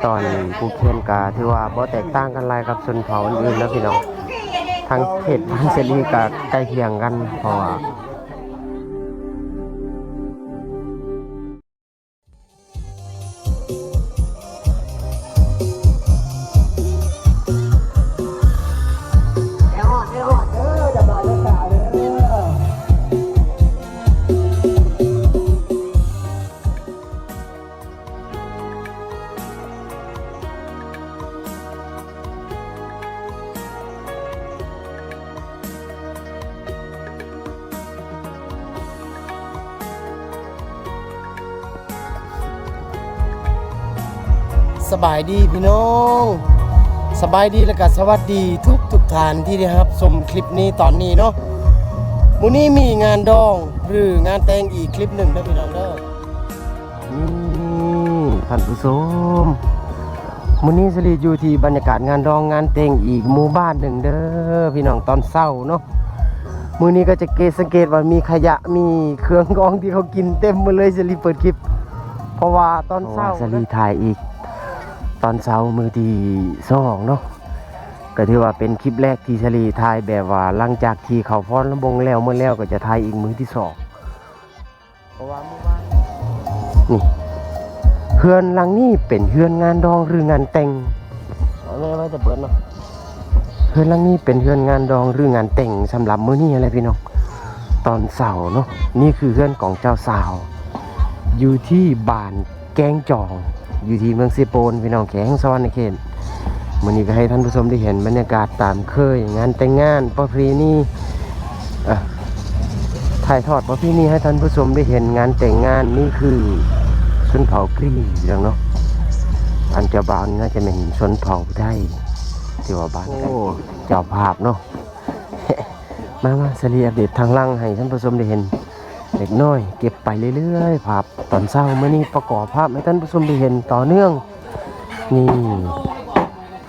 ຕອນຜູກແຂນກະຖືວ່າບໍ່ແຕກຕ່າງກັນຫຼາຍກັບຊົນເຜົ່າອື່ນໆເນາະພີ່ນ້ອງ. ທາງເຂດບ້ານສາລີກະໃກ້ຄຽງກັນ ເພາະວ່າ ສະບາຍດີພີ່ນ້ອງ ສະບາຍດີ ແລະກະສະຫວັດດີທຸກໆທ່ານທີ່ໄດ້ຮັບຊົມຄລິບນີ້ຕອນນີ້ເນາະ. ມື້ນີ້ມີງານດອງ ຫຼື ງານແຕ່ງອີກຄລິບໜຶ່ງເດີພີ່ນ້ອງເດີ. ນີ້ທ່ານຜູ້ຊົມ ມື້ນີ້ສາລີຢູ່ທີ່ບັນຍາກາດງານດອງງານແຕ່ງອີກໝູ່ບ້ານໜຶ່ງເດີພີ່ນ້ອງ ຕອນເຊົ້າເນາະ. ມື້ນີ້ກໍຈະເກດ ສັງເກດວ່າມີຂະຫຍະ ມີເຄື່ອງຂອງທີ່ເຂົາກິນເຕັມໝົດເລີຍ ສາລີເປີດຄລິບ ເພາະວ່າຕອນເຊົ້າ ສາລີຖ່າຍອີກຕອນເຊົ້າມື້ທີສອງເນາະ. ກໍຖືວ່າເປັນຄລິບແລກທີ່ສາລີຖ່າຍແບບວ່າ ຫຼັງຈາກທີ່ເຂົາຟ້ອນລຳວົງແລ້ວໝົດແລ້ວ ກໍຈະຖ່າຍອີກມື້ທີສອງ. ເພາະວ່າມື້ວານນີ້ ເຮືອນຫຼັງນີ້ເປັນເຮືອນງານດອງ ຫຼື ງານແຕ່ງ ເອົາແມ່ໄວ້ແຕ່ເປີດເນາະ. ເຮືອນຫຼັງນີ້ເປັນເຮືອນງານດອງ ຫຼື ງານແຕ່ງສຳລັບມື້ນີ້ຫັ້ນແຫຼະພີ່ນ້ອງ ຕອນເຊົ້າເນາະ. ນີ້ຄືເຮືອນຂອງເຈົ້າສາວ ຢູ່ທີ່ບ້ານ ແກ້ງຈອງ ຢູ່ທີ່ເມືອງເຊໂປນ ພີ່ນ້ອງ ແຂວງສະຫວັນນະເຂດ. ມື້ນີ້ກໍໃຫ້ທ່ານຜູ້ຊົມໄດ້ເຫັນບັນຍາກາດຕາມເຄີຍ ງານແຕ່ງງານ ປະເພນີ ເອີ ຖ່າຍທອດປະເພນີໃຫ້ທ່ານຜູ້ຊົມໄດ້ເຫັນງານແຕ່ງງານ. ນີ້ຄືຊົນເຜົ່າກຣີນພີ່ນ້ອງເນາະ. ອັນເຈົ້າບ່າວນີ້ໜ້າຈະແມ່ນຊົນເຜົ່າໄທ ທີ່ວ່າບ້ານໃກ້ ໂອ້ ເຈົ້າພາບເນາະ. ມາ ມາ ສາລີອັບເດດທາງຫຼັງໃຫ້ທ່ານຜູ້ຊົມໄດ້ເຫັນເລັກນ້ອຍ ເກັບໄປເລື້ອຍໆ ພາບຕອນເຊົ້າມື້ນີ້ ປະກອບພາບໃຫ້ທ່ານຜູ້ຊົມໄດ້ເຫັນຕໍ່ເນື່ອງ. ນີ້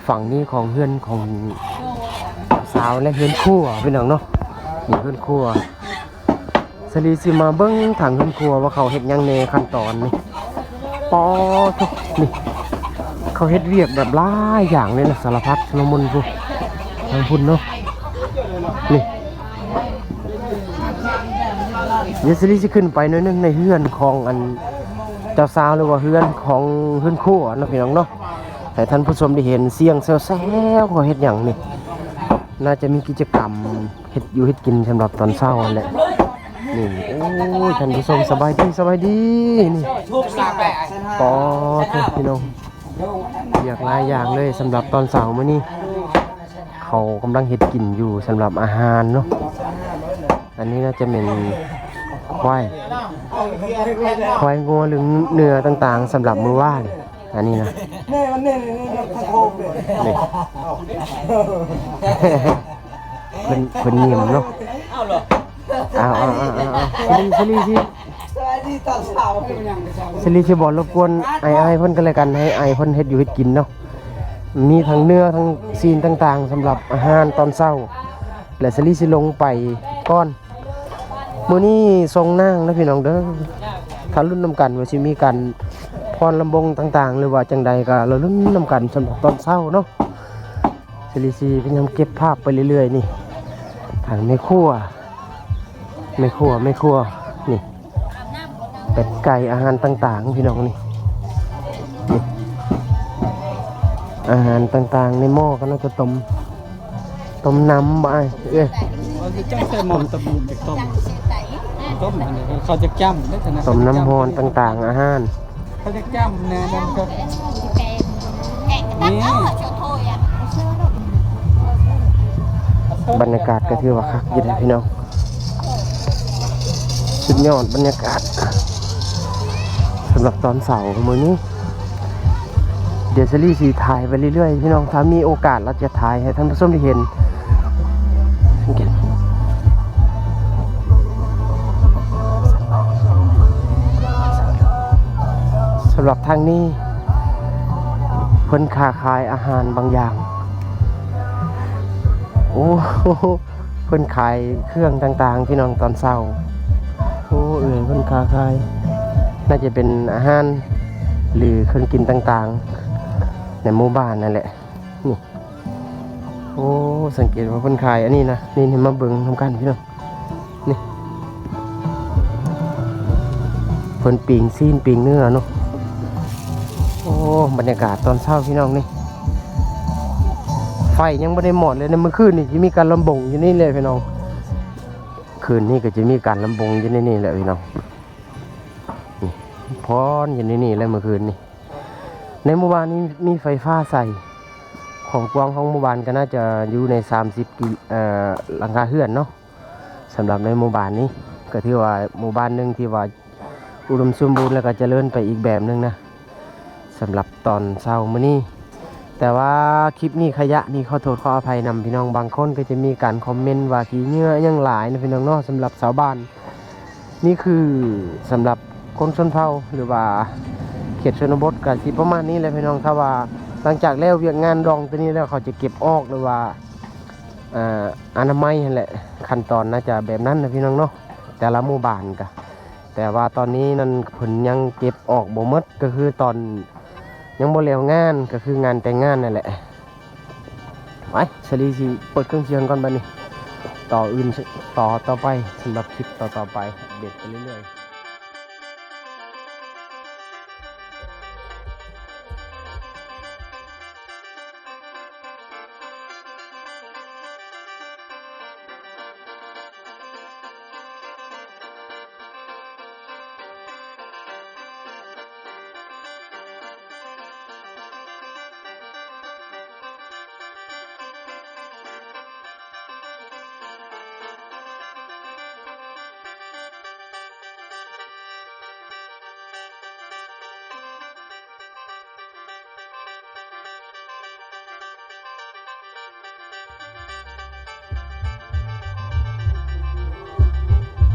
ຝັ່ງນີ້ຂອງເຮືອນຂອງສາວ ແລະ ເຮືອນຄົວ ພີ່ນ້ອງເນາະ. ນີ້ເຮືອນຄົວ ສາລີຊິມາເບິ່ງທາງເຮືອນຄົວວ່າເຂົາເຮັດຫຍັງແດ່ ຂັ້ນຕອນນີ້. ປາໂທ້ ນີ້ ເຂົາເຮັດວຽກແບບຫຼາຍຢ່າງເລີຍນະ ສາລະພັດຊຸລະມຸນພຸ້ນ ທາງພຸ້ນເນາະ. ນີ້ ດຽວສາລີຊິຂຶ້ນໄປໜ້ອຍໜຶ່ງໃນເຮືອນຂອງອັນເຈົ້າສາວ ຫຼືວ່າເຮືອນຂອງເຮືອນຄົວເນາະ ພີ່ນ້ອງເນາະ ໃຫ້ທ່ານຜູ້ຊົມໄດ້ເຫັນສຽງແຊວໆ ເຂົາເຮັດຫຍັງນີ້. ໜ້າຈະມີກິດຈະກຳ ເຮັດຢູ່ເຮັດກິນສຳລັບຕອນເຊົ້າຫັ້ນແຫຼະ. ນີ້ ໂອ້ຍ ທ່ານຜູ້ຊົມ ສະບາຍດີ ສະບາຍດີ. ນີ້ ປາໂທ້ ພີ່ນ້ອງ ວຽກຫຼາຍຢ່າງເລີຍສຳລັບຕອນເຊົ້າມື້ນີ້. ເຂົາກຳລັງເຮັດກິນຢູ່ສຳລັບອາຫານເນາະ. ອັນນີ້ໜ້າຈະແມ່ນຄວາຍ ຄວາຍງົວ ຫຼື ເນື້ອຕ່າງໆ ສຳລັບມື້ວານ. ອັນນີ້ນະ ນີ້ ເພິ່ນ ເພິ່ນຍິ້ມເນາະ. ເອົາ ເອົາ ເອົາ ເອົາ ສາລີ ສາລີຊິ ສະບາຍດີຕອນເຊົ້າ ສາລີຊິບໍ່ລົບກວນອ້າຍໆເພິ່ນກັນແລ້ວກັນ ໃຫ້ອ້າຍເພິ່ນເຮັດຢູ່ເຮັດກິນເນາະ. ມີທັງເນື້ອທັງຊີ້ນຕ່າງໆ ສຳລັບອາຫານຕອນເຊົ້າ ແລະ ສາລີຊິລົງໄປກ່ອນ. ມື້ນີ້ຊົງນາງນະພີ່ນ້ອງເດີ. ຖ້າລຸ້ນນຳກັນວ່າຊິມີການຟ້ອນລຳວົງຕ່າງໆ ຫຼືວ່າຈັ່ງໃດ ກໍລໍລຸ້ນນຳກັນສຳລັບຕອນເຊົ້າເນາະ. ສາລີຊິພະຍາຍາມເກັບພາບໄປເລື້ອຍໆ ນີ້ ທາງແມ່ຄົວ ແມ່ຄົວ ແມ່ຄົວ ນີ້ ເປັດໄກ່ ອາຫານຕ່າງໆ ພີ່ນ້ອງ ນີ້ ນີ້ ອາຫານຕ່າງໆ ໃນໝໍ້ກໍໜ້າຈະຕົ້ມ ຕົ້ມນ້ຳບໍ່ອ້າຍ ເອີຍ? ເຂົາຊິຈັກໃສ່ໝໍ້ຕົ້ມອີກ ຕົ້ມ ຕົ້ມຫັ້ນແຫຼະ ເຂົາຈະຈ້ຳເດ້ ຕົ້ມນ້ຳຮ້ອນຕ່າງໆ ອາຫານ ເຂົາຈະຈ້ຳແນ່ນັ້ນກໍ ນີ້ ບັນຍາກາດກໍຖືວ່າຄັກຢູ່ເດ້ພີ່ນ້ອງ ສຸດຍອດບັນຍາກາດ ສຳລັບຕອນເຊົ້າມື້ນີ້. ດຽວສາລີຊິຖ່າຍໄປເລື້ອຍໆ ພີ່ນ້ອງ ຖ້າມີໂອກາດລະຈະຖ່າຍໃຫ້ທ່ານຜູ້ຊົມໄດ້ເຫັນ. ສຳລັບທາງນີ້ ເພິ່ນຄ້າຂາຍອາຫານບາງຢ່າງ. ໂອ້ ເພິ່ນຂາຍເຄື່ອງຕ່າງໆ ພີ່ນ້ອງ ຕອນເຊົ້າ. ໂອ້ ເອື້ອຍເພິ່ນຄ້າຂາຍ ໜ້າຈະເປັນອາຫານ ຫຼື ເຄື່ອງກິນຕ່າງ ໃນໝູ່ບ້ານນັ້ນແຫຼະ ນີ້. ໂອ້ ສັງເກດວ່າເພິ່ນຂາຍອັນນີ້ນະ ນີ້ ນີ້ ມາເບິ່ງນຳກັນພີ່ນ້ອງ ນີ້ ເພິ່ນປີ້ງຊີ້ນປີ້ງເນື້ອເນາະ. ໂອ້ ບັນຍາກາດຕອນເຊົ້າພີ່ນ້ອງ ນີ້ ໄຟຍັງບໍ່ໄດ້ມອດເລີຍ. ໃນມື້ຄືນນີ້ຈະມີການລຳວົງຢູ່ນີ້ແຫຼະພີ່ນ້ອງ ຄືນນີ້ກໍຈະມີການລຳວົງຢູ່ໃນນີ້ແຫຼະພີ່ນ້ອງ ນີ້ ຟ້ອນຢູ່ໃນນີ້ແຫຼະມື້ຄືນນີ້. ໃນໝູ່ບ້ານນີ້ມີໄຟຟ້າໃຊ້ ຄວາມກວ້າງຂອງໝູ່ບ້ານກໍໜ້າຈະຢູ່ໃນສາມສິບກິ ເອີ ຫຼັງຄາເຮືອນເນາະ. ສຳລັບໃນໝູ່ບ້ານນີ້ກໍຖືວ່າໝູ່ບ້ານໜຶ່ງທີ່ວ່າອຸດົມສົມບູນ ແລ້ວກໍຈະເລີນໄປອີກແບບໜຶ່ງນະ ສຳລັບຕອນເຊົ້າມື້ນີ້. ແຕ່ວ່າຄລິບນີ້ຂະຫຍະນີ້ຂໍໂທດຂໍອະໄພນຳພີ່ນ້ອງ ບາງຄົນກໍຈະມີການຄອມເມັນວ່າຂີ້ເຫຍື້ອຫຍັງຫຼາຍນະພີ່ນ້ອງເນາະ ສຳລັບຊາວບ້ານ. ນີ້ຄືສຳລັບຄົນຊົນເຜົ່າ ຫຼືວ່າເຂດຊົນນະບົດ ກະຊິປະມານນີ້ແຫຼະພີ່ນ້ອງ. ຖ້າວ່າຫຼັງຈາກແລ້ວວຽກງານດອງໂຕນີ້ແລ້ວ ເຂົາຈະເກັບອອກ ຫຼືວ່າ ເອີ ອະນາໄມຫັ້ນແຫຼະ ຂັ້ນຕອນໜ້າຈະແບບນັ້ນນະພີ່ນ້ອງເນາະ ແຕ່ລະໝູ່ບ້ານກະ. ແຕ່ວ່າຕອນນີ້ນັ້ນເພິ່ນຍັງເກັບອອอกບໍ່ໝົດ ກໍຄືຕອນຍັງບໍ່ແລ້ວງານ ກໍຄືງານແຕ່ງງານນັ້ນແຫຼະ. ໄປ ສາລີຊິເປີດເຄື່ອງສຽງກ່ອນບັດນີ້ ຕໍ່ອື່ນ ຕໍ່ ຕໍ່ໄປ ສຳລັບຄລິບຕໍ່ໆໄປ ອັບເດດໄປເລື້ອຍໆ.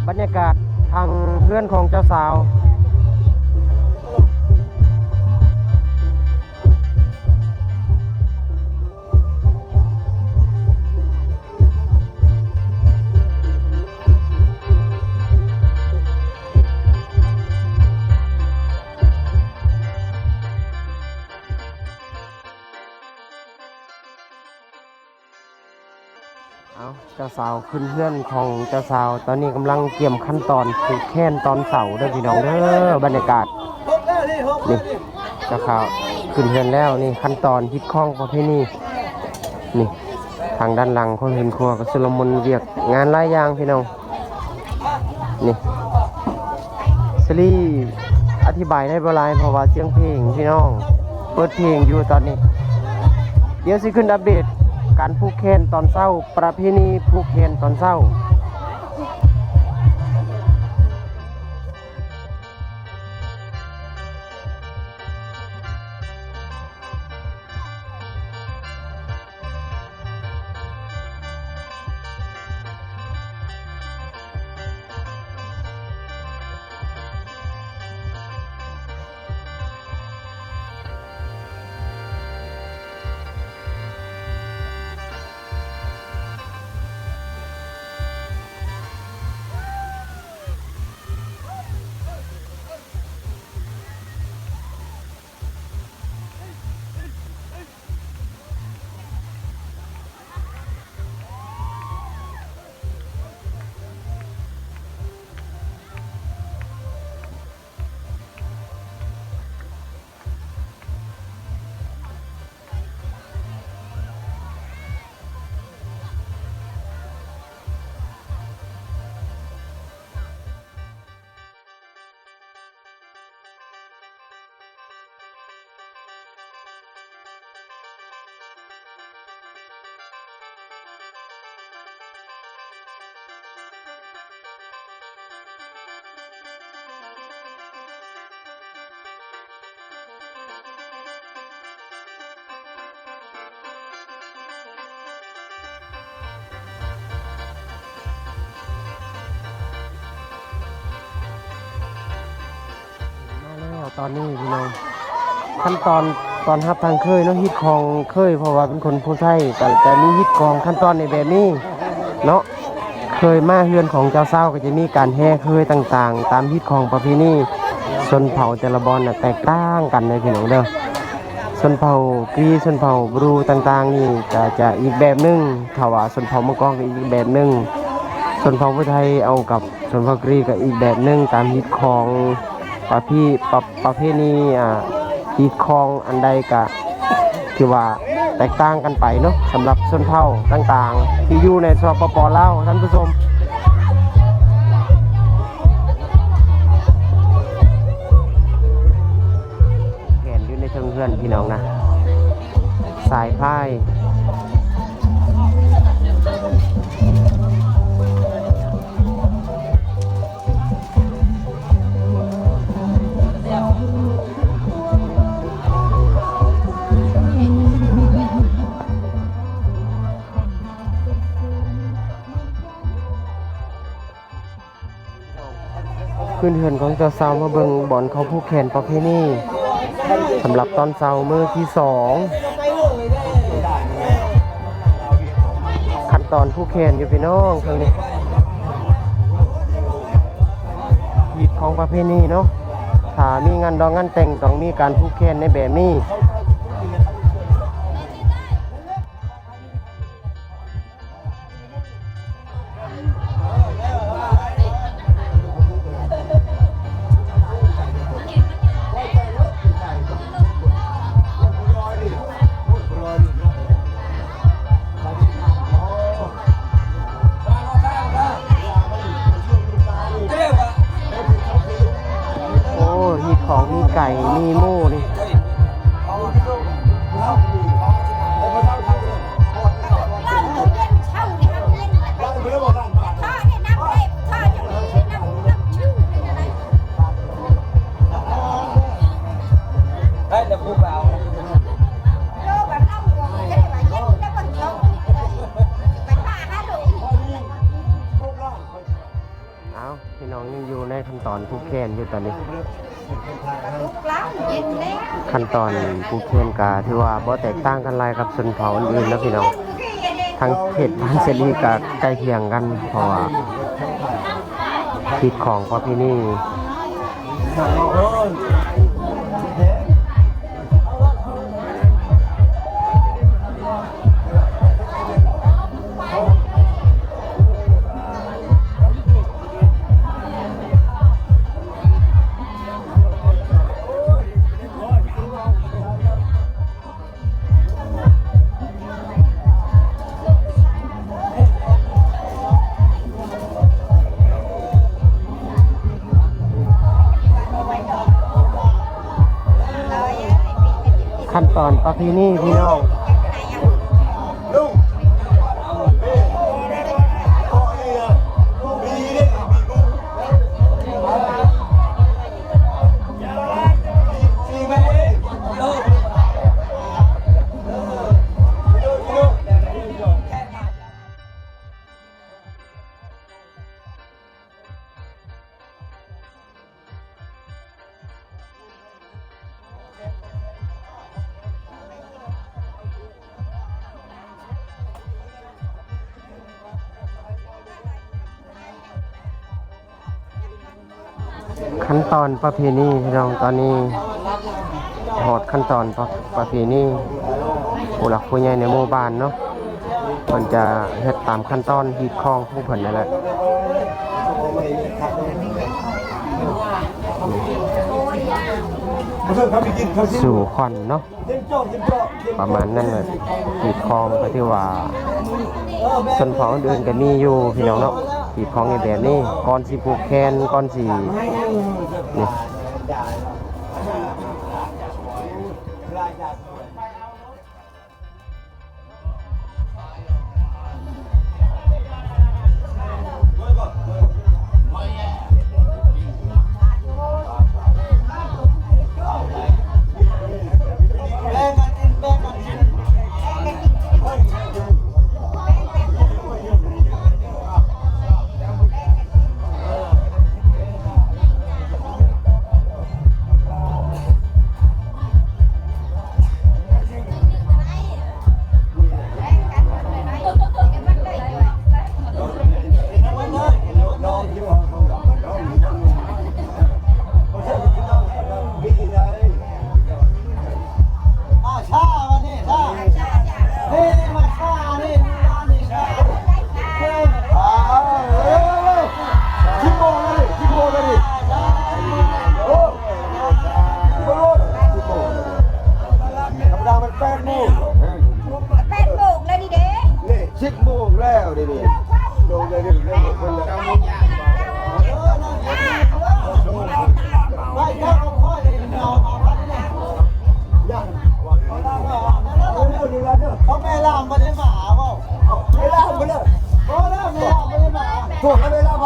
ບັນຍາກາດທາງເຮືອນຂອງເຈົ້າສາວ. ເອົາ ເຈົ້າສາວຂຶ້ນເຮືອນຂອງເຈົ້າສາວ ຕອນນີ້ກຳລັງກຽມຂັ້ນຕອນຜູກແຂນຕອນເຊົ້າເດີພີ່ນ້ອງເດີ. ບັນຍາກາດນີ້ ເຈົ້າສາວຂຶ້ນເຮືອນແລ້ວ ນີ້ຂັ້ນຕອນຮີດຄອງປະເພນີນີ້. ທາງດ້ານຫຼັງຂອງເຮືອນຄົວກໍຊຸລະມຸນວຽກງານຫຼາຍຢ່າງພີ່ນ້ອງ. ນີ້ ສາລີອະທິບາຍໄດ້ບໍ່ຫຼາຍ ເພາະວ່າສຽງເພງພີ່ນ້ອງ ເປີດເພງຢູ່ຕອນນີ້. ດຽວຊິຂຶ້ນອັບເດດການຜູກແຂນຕອນເຊົ້າ ປະເພນີຜູກແຂນຕອນເຊົ້າ. ມາແລ້ວຕອນນີ້ພີ່ນ້ອງ ຂັ້ນຕອນຕ້ອນຮັບທາງເຂີຍເນາະ ຮີດຄອງເຂີຍ ເພາະວ່າເປັນຄົນຜູ້ໃຊ້ ກໍຈະມີຮີດຄອງຂັ້ນຕອນໃນແບບນີ້ເນາະ. ເຂີຍມາເຮືອນຂອງເຈົ້າສາວ ກໍຈະມີການແຫ່ເຂີຍຕ່າງໆ ຕາມຮີດຄອງປະເພນີຊົນເຜົ່າແຕ່ລະບ່ອນນະ ແຕກຕ່າງກັນເດີພີ່ນ້ອງເດີ. ຊົນເຜົ່າກຣີ ຊົນເຜົ່າບຣູຕ່າງໆນີ້ກໍຈະອີກແບບໜຶ່ງ, ຖ້າວ່າຊົນເຜົ່າມັງກອງກໍອີກແບບໜຶ່ງ, ຊົນເຜົ່າຜູ້ໄທເອົາກັບຊົນເຜົ່າກຣີກໍອີກແບບໜຶ່ງ ຕາມຮີດຄອງ ປະເພ ປະ ປະເພນີ ອ່າ ຮີດຄອງອັນໃດກະຖືວ່າແຕກຕ່າງກັນໄປເນາະ. ສຳລັບຊົນເຜົ່າຕ່າງໆທີ່ຢູ່ໃນ ສປປ ລາວ ທ່ານຜູ້ຊົມ ແຂນຢູ່ໃນເທິງເຮືອນ ພີ່ນ້ອງນະ ສາຍພາຍ. ຂຶ້ນເຮືອນຂອງເຈົ້າສາວ ມາເບິ່ງບ່ອນເຂົາຜູກແຂນປະເພນີ ສຳລັບຕອນເຊົ້າມື້ທີສອງ. ຂັ້ນຕອນຜູກແຂນຢູ່ ພີ່ນ້ອງ ເບິ່ງນີ້ ຮີດຄອງປະເພນີເນາະ. ຖ້າມີງານດອງງານແຕ່ງ ຕ້ອງມີການຜູກແຂນໃນແບບນີ້. ໂອ້ ມີຂອງ ມີໄກ່ ມີໝູນີ້. ອ້າວ ພີ່ນ້ອງ ຍັງຢູ່ໃນຂັ້ນຕອນຜູກແຂນຢູ່ຕອນນີ້. ຂັ້ນຕອນຜູກແຂນກະຖືວ່າບໍ່ແຕກຕ່າງກັນຫຼາຍກັບຊົນເຜົ່າອື່ນໆເນາະ ພີ່ນ້ອງ. ທາງເຂດບ້ານເສລີກະໃກ້ຄຽງກັນ ເພາະວ່າຮີດຄອງປະເພນີ. ຂັ້ນຕອນປະເພນີ ພີ່ນ້ອງ. ຂັ້ນຕອນປະເພນີ ພີ່ນ້ອງ, ຕອນນີ້ຮອດຂັ້ນຕອນປະ ປະເພນີ. ຜູ້ຫຼັກຜູ້ໃຫຍ່ໃນໝູ່ບ້ານເນາະ ເພິ່ນຈະເຮັດຕາມຂັ້ນຕອນຮີດຄອງຂອງເພິ່ນນັ້ນແຫຼະ. ສູ່ຂວັນເນາະ ປະມານນັ້ນແຫຼະ. ຮີດຄອງກໍຖືວ່າຊົນເຜົ່າອື່ນໆກໍມີຢູ່ ພີ່ນ້ອງເນາະ, ຮີດຄອງໃນແບບນີ້ ກ່ອນຊິຜູກແຂນ ກ່ອນຊິ ນີ້.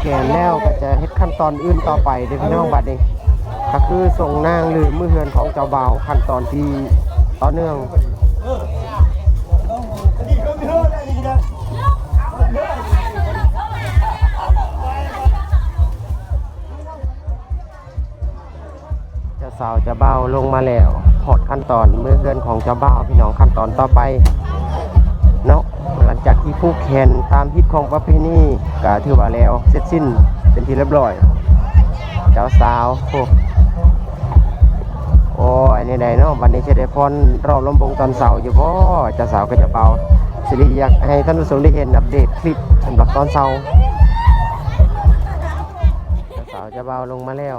ແຂນແລ້ວກໍຈະເຮັດຂັ້ນຕອນອື່ນຕໍ່ໄປເດີ້ພີ່ນ້ອງ. ບັດນີ້ກໍຄືສົ່ງນາງຫຼືມືເຮືອນຂອງເຈົ້າບ່າວ ຂັ້ນຕອນທີ່ຕໍ່ເນື່ອງ. ເຈົ້າສາວເຈົ້າບ່າວລົງມາແລ້ວ ຮອດຂັ້ນຕອນເມືອເຮືອນຂອງເຈົ້າບ່າວ ພີ່ນ້ອງ. ຂັ້ນຕອນຕໍ່ໄປເນາະ ຫຼັງຈາກທີ່ຜູກແຂນຕາມຮີດຄອງປະເພນີ ກະຖືວ່າແລ້ວເສັດສິ້ນເປັນທີ່ລຽບຮ້ອຍ. ເຈົ້າສາວ ໂອ້ ໂອ້ຍ ແນວໃດເນາະ ບັດນີ້ຊິໄດ້ຟ້ອນລອບລຳວົງຕອນເຊົ້າຢູ່ບໍ່? ເຈົ້າສາວກັບເຈົ້າບ່າວ ສິລິຢາກໃຫ້ທ່ານຜູ້ຊົມໄດ້ເຫັນອັບເດດຄລິບສຳລັບຕອນເຊົ້າ. ເຈົ້າສາວເຈົ້າບ່າວລົງມາແລ້ວ.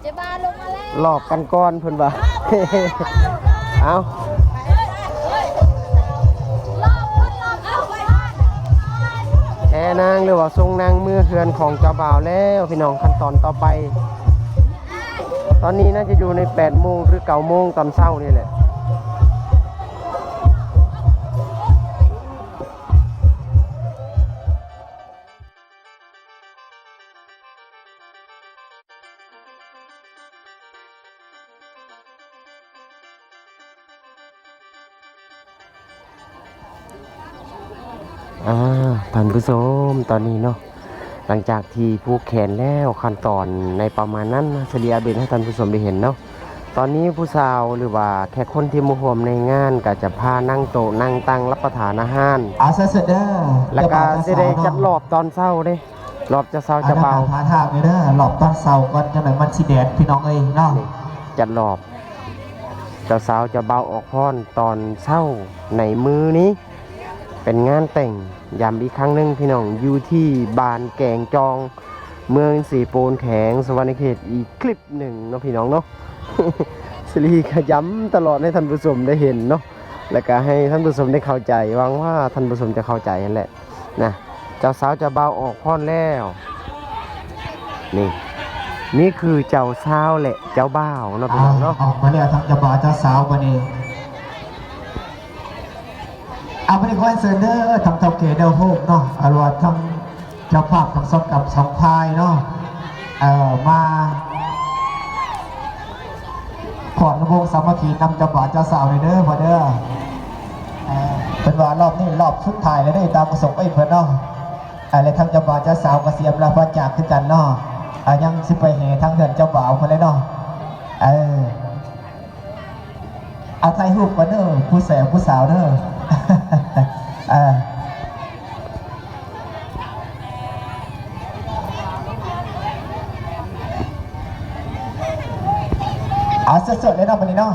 ເຈົ້າບ່າວລົງມາແລ້ວ. ຫຼອບກັນກ່ອນເພິ່ນວ່າ. ເອົ້າ ແຫ່ນາງ ຫຼືວ່າສົ່ງນາງເມືອເຮືອນຂອງເຈົ້າບ່າວແລ້ວ ພີ່ນ້ອງ. ຂັ້ນຕອນຕໍ່ໄປ ຕອນນີ້ໜ້າຈະຢູ່ໃນແປດໂມງ ຫຼື ເກົ້າໂມງຕອນເຊົ້ານີ້ແຫຼະ. ອ່າ ທ່ານຜູ້ຊົມ ຕອນນີ້ເນາະ ຫຼັງຈາກທີ່ຜູກແຂນແລ້ວ ຂັ້ນຕອນໃນປະມານນັ້ນ ສະເລີຍອັບເດດໃຫ້ທ່ານຜູ້ຊົມໄດ້ເຫັນເນາະ. ຕອນນີ້ຜູ້ສາວ ຫຼືວ່າແຂກຄົນທີ່ມາຮ່ວມໃນງານ ກໍຈະພານັ່ງໂຕະນັ່ງຕັ່ງ ຮັບປະທານອາຫານ ອາ ເຊີນເດີ ແລ້ວກໍຊິໄດ້ຈັດລອບຕອນເຊົ້າເດ້ ລອບເຈົ້າສາວເຈົ້າບ່າວ. ອັນນັ້ນກໍຖ້າທາງນີ້ເດີ ລອບຕອນເຊົ້າກ່ອນ ຈັ່ງໃດມັນຊິແດດ ພີ່ນ້ອງເອີຍເນາະ. ຈັດລອບເຈົ້າສາວເຈົ້າບ່າວອອກພ້ອນຕອນເຊົ້າໃນມື້ນີ້ ເປັນງານແຕ່ງຢ້ຳອີກຄັ້ງໜຶ່ງ ພີ່ນ້ອງ ຢູ່ທີ່ບ້ານແກງຈອງ ເມືອງເຊໂປນ ແຂວງສະຫວັນນະເຂດ ອີກຄລິບໜຶ່ງເນາະ ພີ່ນ້ອງເນາະ. ສະລີຂະຢຳຕະຫຼອດໃຫ້ທ່ານຜູ້ຊົມໄດ້ເຫັນເນາະ ແລ້ວກະໃຫ້ທ່ານຜູ້ຊົມໄດ້ເຂົ້າໃຈ. ຫວັງວ່າທ່ານຜູ້ຊົມຈະເຂົ້າໃຈຫັ້ນແຫຼະນະ. ເຈົ້າສາວເຈົ້າບ່າວອອກພ້ອນແລ້ວ. ນີ້ ນີ້ຄືເຈົ້າສາວ ແລະ ເຈົ້າບ່າວເນາະ ພີ່ນ້ອງເນາະ. ອອກມາແລ້ວທັງເຈົ້າບ່າວເຈົ້າສາວບັດນີ້. ເອົາ ບັດນີ້ຂໍເຊີນເດີ ທັງເຖົ້າແກ່ແນວໂຮມເນາະ ຫຼືວ່າທັງເຈົ້າພາບທັງສອງກຳສອງຝ່າຍເນາະ ເອີ ມາ ຂອງວົງສາມັກຄີນຳເຈົ້າບ່າວເຈົ້າສາວນີ້ເດີພໍ່ເດີ. ເອີ ເພິ່ນວ່າລອບນີ້ລອບສຸດທ້າຍແລ້ວເດ້ ຕາມປະສົງໄວ້ເພິ່ນເນາະ. ເອີ ແລະ ທາງເຈົ້າບ່າວເຈົ້າສາວກໍຊິອຳລາພາຈາກຄືກັນເນາະ. ເອີ ຍັງຊິໄປແຫ່ທາງເຮືອນເຈົ້າບ່າວເພິ່ນແລ້ວເນາະ. ເອີ ເອົາຖ່າຍຮູບກ່ອນເດີ ຜູ້ແສບຜູ້ສາວເດີ. ເອີ ເອົາ ສົດໆ ເລີຍເນາະ ບັດນີ້ເນາະ.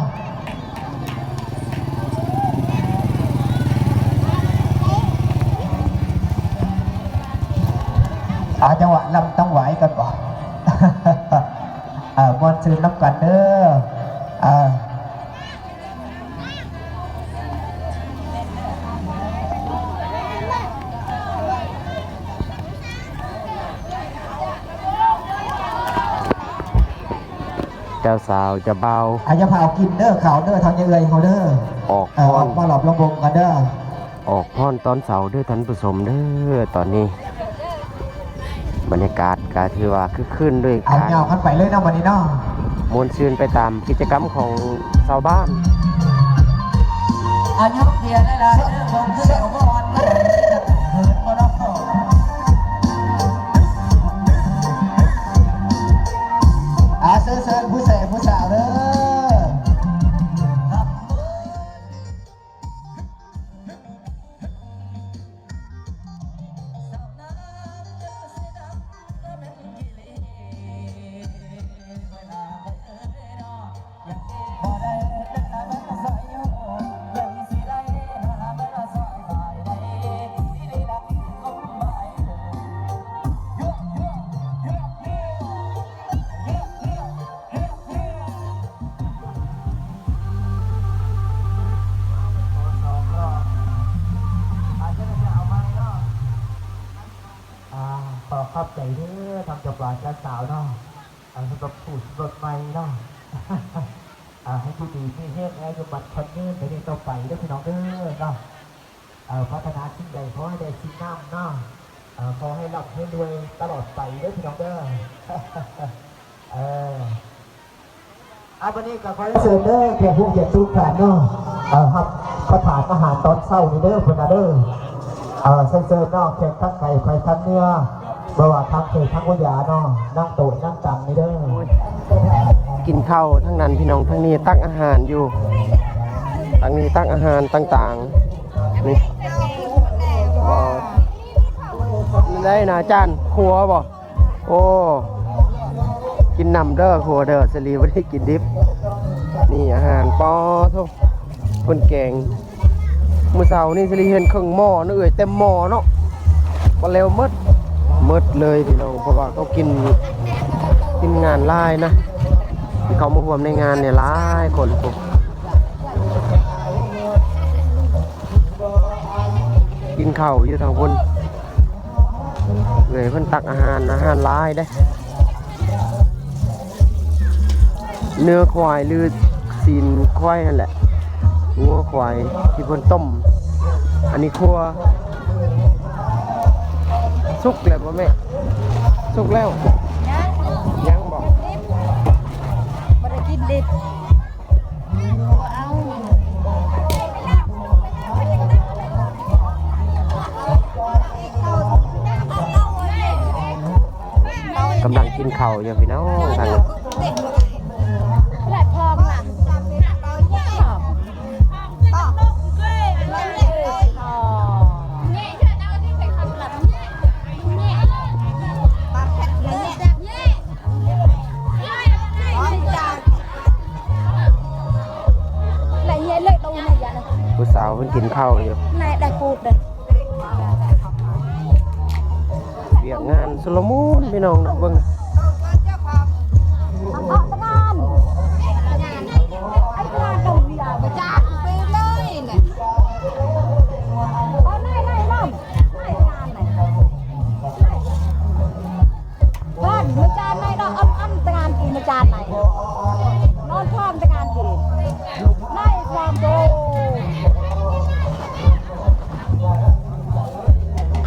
ເອົາ ຈັງຫວະລຳຕ້ອງໄຫວກ່ອນບໍ? ເອີ ມ່ວນຊື່ນນຳກັນເດີ. ເອີ ເຈົ້າສາວເຈົ້າບ່າວ ອາ ຢ່າພາວກິນເດີ ເຂົ້າເດີ ທາງຍາເອື້ອຍເຮົາເດີ. ອອກ ເອີ ອອກມາລອບລຳວົງກັນເດີ. ອອກພ້ອນຕອນເຊົ້າເດີທ່ານຜູ້ຊົມເດີ. ຕອນນີ້ບັນຍາກາດກໍຖືວ່າຄຶກຄື້ນດ້ວຍ ເອົາ ການ ຍາວກັນໄປເລີຍເນາະ ບັດນີ້ເນາະ. ມ່ວນຊື່ນໄປຕາມກິດຈະກຳຂອງຊາວບ້ານ. ອາຍຸເດຍຫຼາຍໆເດີ ບໍ່ຄືແລ້ວບໍ່ອ່ອນເດີ ເຂີນບໍ່ເນາະ. ອາ ເຊີນໆ ຜູ້ແສບຜູ້ສາວເດີ. ຂອບໃຈເດີທາງເຈົ້າບ່າວເຈົ້າສາວເນາະ ເອີ ສຳລັບຄູ່ສົມລົດໃໝ່ເນາະ ເອີ ໃຫ້ຢູ່ດີມີແຮງ ອາຍຸໝັ້ນຂວັນຍືນໄປເດີຕໍ່ໄປເດີພີ່ນ້ອງເດີເນາະ ເອີ ປາດຖະໜາສິ່ງໃດຂໍໃຫ້ໄດ້ສິ່ງນັ້ນເນາະ ເອີ ຂໍໃຫ້ລ່ຳໃຫ້ລວຍຕະຫຼອດໄປເດີພີ່ນ້ອງເດີ ເອີ. ອ່າ ບັດນີ້ກໍຂໍເຊີນເດີແຂກຜູ້ເກີດສູງຂານເນາະ ເອີ ຮັບປະທານອາຫານຕອນເຊົ້ານີ້ເດີເພິ່ນນະເດີ ເອີ ເຊີນເນາະ ແຂກທັງໄກໄປທັງເໜືອ ບໍ່ວ່າທາງເຂີທາງຫົວຢາເນາະ ນັ່ງໂຕະນັ່ງຕັ່ງນີ້ເດີ ກິນເຂົ້າທັງນັ້ນພີ່ນ້ອງ ທາງນີ້ຕັກອາຫານຢູ່ ທາງນີ້ຕັກອາຫານຕ່າງໆ ນີ້ ໄດ້ນະ ຈານຄົວບໍ່? ໂອ້ ກິນນຳເດີຄົວເດີ ສາລີບໍ່ໄດ້ກິນດິບ ນີ້ອາຫານ ປາໂທ້ ເພິ່ນແກງ ມື້ເຊົ້ານີ້ສາລີເຫັນເຄິ່ງໝໍ້ເນາະ ເອີຍ ເຕັມໝໍ້ເນາະ ບໍ່ແລ້ວໝົດ ໝົດເລີຍພີ່ນ້ອງ ເພາະວ່າເຂົາກິນ ທີມງານຫຼາຍນະ ທີ່ເຂົ້າມາຮ່ວມໃນງານນີ້ຫຼາຍຄົນ ກິນເຂົ້າຢູ່ທາງພຸ້ນ ເອີຍ ເພິ່ນຕັກອາຫານ ອາຫານຫຼາຍເດ້ ເນື້ອຄວາຍ ຫຼື ຊີ້ນຄວາຍຫັ້ນແຫຼະ ງົວຄວາຍທີ່ເພິ່ນຕົ້ມ ອັນນີ້ຄົວ ສຸກແລ້ວບໍ່ແມ່? ສຸກແລ້ວ ຍັງ ຍັງບໍ່? ບໍ່ໄດ້ກິນດິບ. ກຳລັງກິນເຂົ້າຢູ່ພີ່ນ້ອງ ທາງນີ້ ແລະ ພອມລະ ຜູ້ສາວເພິ່ນກິນເຂົ້າຢູ່ ວຽກງານຊຸນລະມຸນພີ່ນ້ອງເນາະ ເບິ່ງ ເພິ່ນມາຈານໃນເນາະ ອຳ ອຳຕະງານກີມາຈານໃນ ນອນພ້ອມຕະງານກີໃນຄວາມໂດ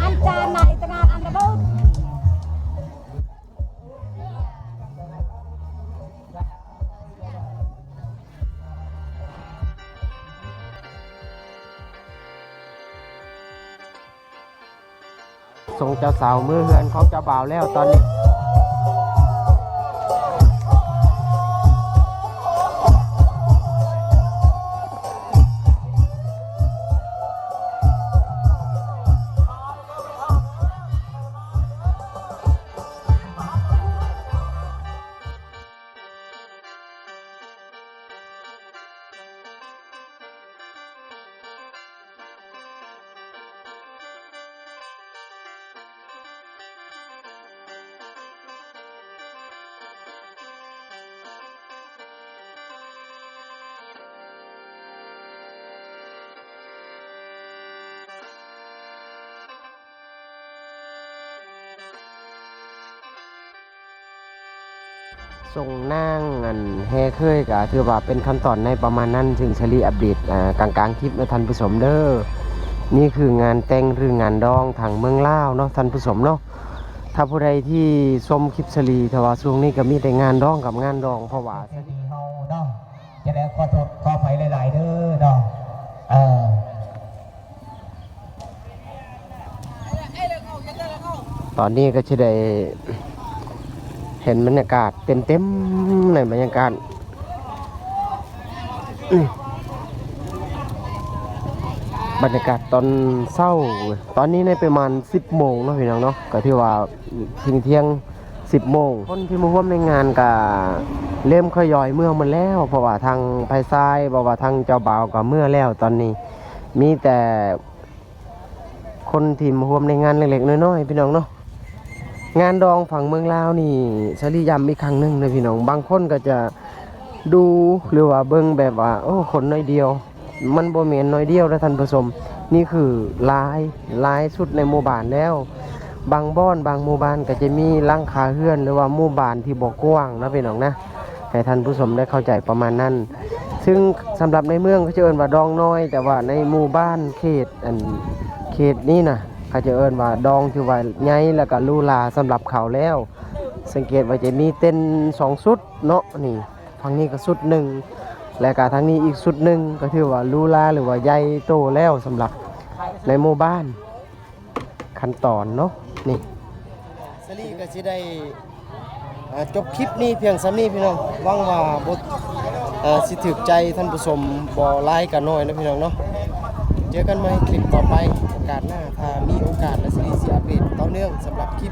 ອຳຈານໃນຕະງານອັນຕະບຸນ. ສົ່ງເຈົ້າສາວເມືອເຮືອນຂອງເຈົ້າບ່າວແລ້ວຕອນນີ້. ສົ່ງນາງ ອັນ ແຫ່ເຂີຍ ກະຖືວ່າເປັນຂັ້ນຕອນໃນປະມານນັ້ນ ເຊິ່ງສາລີອັບເດດ ອາ ກາງໆຄລິບເນາະທ່ານຜູ້ຊົມເດີ. ນີ້ຄືງານແຕ່ງ ຫຼື ງານດອງທາງເມືອງລາວເນາະທ່ານຜູ້ຊົມເນາະ. ຖ້າຜູ້ໃດທີ່ຊົມຄລິບສາລີ ຖ້າວ່າຊ່ວງນີ້ກະມີແຕ່ງານດອງກັບງານດອງ ເພາະວ່າສາລີເຮົາເນາະ ຈະໄດ້ຂໍໂທດຂໍອະໄພຫຼາຍໆເດີເນາະ ເອີ. ຕອນນີ້ກໍຊິໄດ້ເຫັນບັນຍາກາດເຕັມໆ ໃນບັນຍາກາດ ບັນຍາກາດຕອນເຊົ້າ. ຕອນນີ້ໃນປະມານສິບໂມງເນາະ ພີ່ນ້ອງເນາະ ກໍຖືວ່າທ່ຽງໆ ສິບໂມງ. ຄົນທີ່ມາຮ່ວມໃນງານກະເລີ່ມທະຍອຍເມືອໝົດແລ້ວ ເພາະວ່າທາງຝ່າຍຊາຍ ບໍ່ວ່າທາງເຈົ້າບ່າວກະເມືອແລ້ວ. ຕອນນີ້ມີແຕ່ຄົນທີ່ມາຮ່ວມໃນງານເລັກໆນ້ອຍໆ ພີ່ນ້ອງເນາະ. ງານດອງຝັ່ງເມືອງລາວນີ້ ສາລີຢ້ຳອີກຄັ້ງໜຶ່ງເດີພີ່ນ້ອງ ບາງຄົນກໍຈະດູ ຫຼືວ່າເບິ່ງແບບວ່າ ໂອ້ ຄົນໜ້ອຍດຽວ. ມັນບໍ່ແມ່ນໜ້ອຍດຽວເດີທ່ານຜູ້ຊົມ ນີ້ຄືຫຼາຍ ຫຼາຍສຸດໃນໝູ່ບ້ານແລ້ວ. ບາງບ່ອນບາງໝູ່ບ້ານກໍຈະມີຫຼັງຄາເຮືອນ ຫຼືວ່າໝູ່ບ້ານທີ່ບໍ່ກວ້າງເນາະພີ່ນ້ອງນະ ໃຫ້ທ່ານຜູ້ຊົມໄດ້ເຂົ້າໃຈປະມານນັ້ນ. ຊຶ່ງສຳລັບໃນເມືອງເຂົາຈະເອີ້ນວ່າດອງນ້ອຍ ແຕ່ວ່າໃນໝູ່ບ້ານເຂດ ອັນ ເຂດນີ້ນະ ເຂົາຈະເອີ້ນວ່າດອງ ຖືວ່າໃຫຍ່ ແລ້ວກໍຫຼູຫຼາສຳລັບເຂົາແລ້ວ. ສັງເກດວ່າຈະມີເຕັນສອງຊຸດເນາະ ນີ້ ຝັ່ງນີ້ກໍຊຸດໜຶ່ງ ແລ້ວກໍທາງນີ້ອີກຊຸດໜຶ່ງ ກໍຖືວ່າຫຼູຫຼາ ຫຼືວ່າໃຫຍ່ໂຕແລ້ວສຳລັບໃນໝູ່ບ້ານ. ຂັ້ນຕອນເນາະ ນີ້ ສາລີກໍຊິໄດ້ ເອີ ຈົບຄລິບນີ້ພຽງສ່ຳນີ້ພີ່ນ້ອງ. ຫວັງວ່າບໍ່ ເອີ ຊິຖືກໃຈທ່ານຜູ້ຊົມ ບໍ່ຫຼາຍກໍໜ້ອຍເນາະພີ່ນ້ອງເນາະ. ເຈີກັນໃໝ່ຄລິບຕໍ່ໄປ ໂອກາດໜ້າ ຖ້າມີໂອກາດ ແລະ ສາລີຊິອັບເດດຕໍ່ເນື່ອງ. ສຳລັບຄລິບ